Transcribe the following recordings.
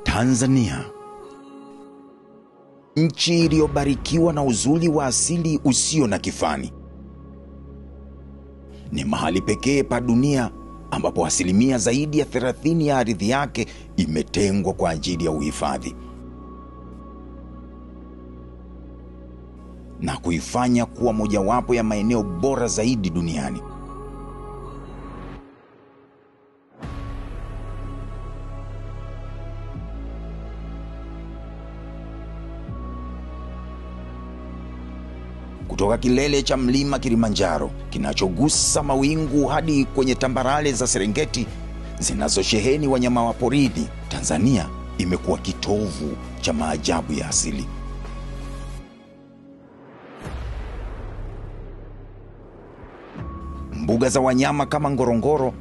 Tanzania, nchi iliyobarikiwa na uzuri wa asili usio na kifani, ni mahali pekee pa dunia ambapo asilimia zaidi ya 30 ya ardhi yake imetengwa kwa ajili ya uhifadhi na kuifanya kuwa mojawapo ya maeneo bora zaidi duniani. Kutoka kilele cha mlima Kilimanjaro kinachogusa mawingu hadi kwenye tambarare za Serengeti zinazosheheni wanyama wa porini, Tanzania imekuwa kitovu cha maajabu ya asili. Mbuga za wanyama kama Ngorongoro,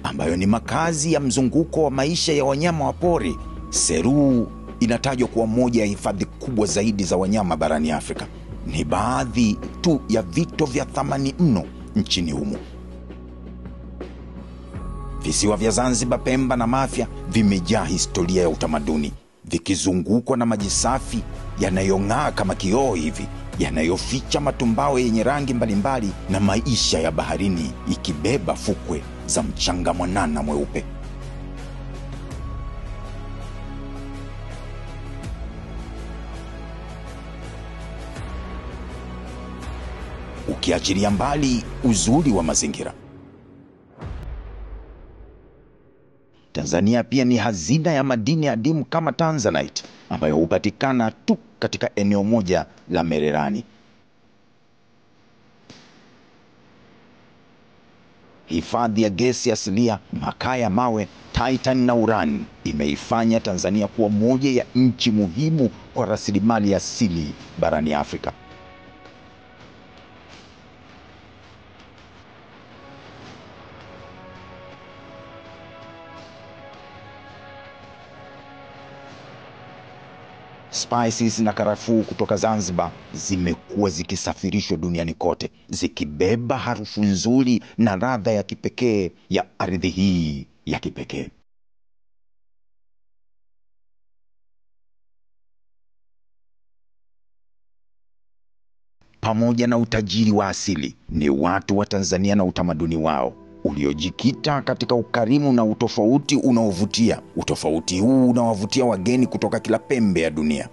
ambayo ni makazi ya mzunguko wa maisha ya wanyama wa pori, Seru inatajwa kuwa moja ya hifadhi kubwa zaidi za wanyama barani Afrika, ni baadhi tu ya vito vya thamani mno nchini humo. Visiwa vya Zanzibar, Pemba na Mafia vimejaa historia ya utamaduni, vikizungukwa na maji safi yanayong'aa kama kioo hivi, yanayoficha matumbawe yenye rangi mbalimbali na maisha ya baharini, ikibeba fukwe za mchanga mwanana mweupe. Ukiachilia mbali uzuri wa mazingira, Tanzania pia ni hazina ya madini adimu kama Tanzanite, ambayo hupatikana tu katika eneo moja la Mererani. Hifadhi ya gesi asilia, makaa ya mawe, titan na urani imeifanya Tanzania kuwa moja ya nchi muhimu kwa rasilimali asili barani Afrika. Spices na karafuu kutoka Zanzibar zimekuwa zikisafirishwa duniani kote, zikibeba harufu nzuri na ladha ya kipekee ya ardhi hii ya kipekee. Pamoja na utajiri wa asili, ni watu wa Tanzania na utamaduni wao uliojikita katika ukarimu na utofauti unaovutia. Utofauti huu unawavutia wageni kutoka kila pembe ya dunia.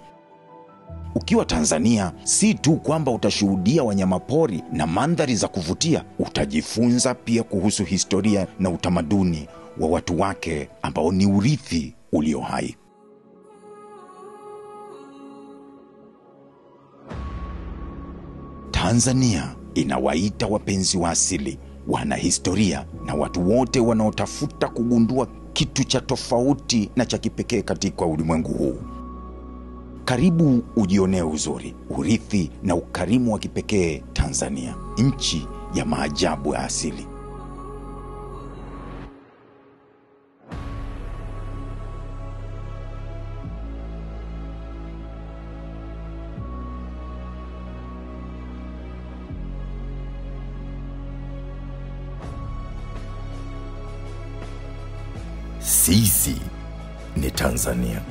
Ukiwa Tanzania, si tu kwamba utashuhudia wanyamapori na mandhari za kuvutia, utajifunza pia kuhusu historia na utamaduni wa watu wake ambao ni urithi ulio hai. Tanzania inawaita wapenzi wa asili, wanahistoria na watu wote wanaotafuta kugundua kitu cha tofauti na cha kipekee katika ulimwengu huu. Karibu ujionee uzuri, urithi na ukarimu wa kipekee Tanzania, nchi ya maajabu ya asili. Sisi ni Tanzania.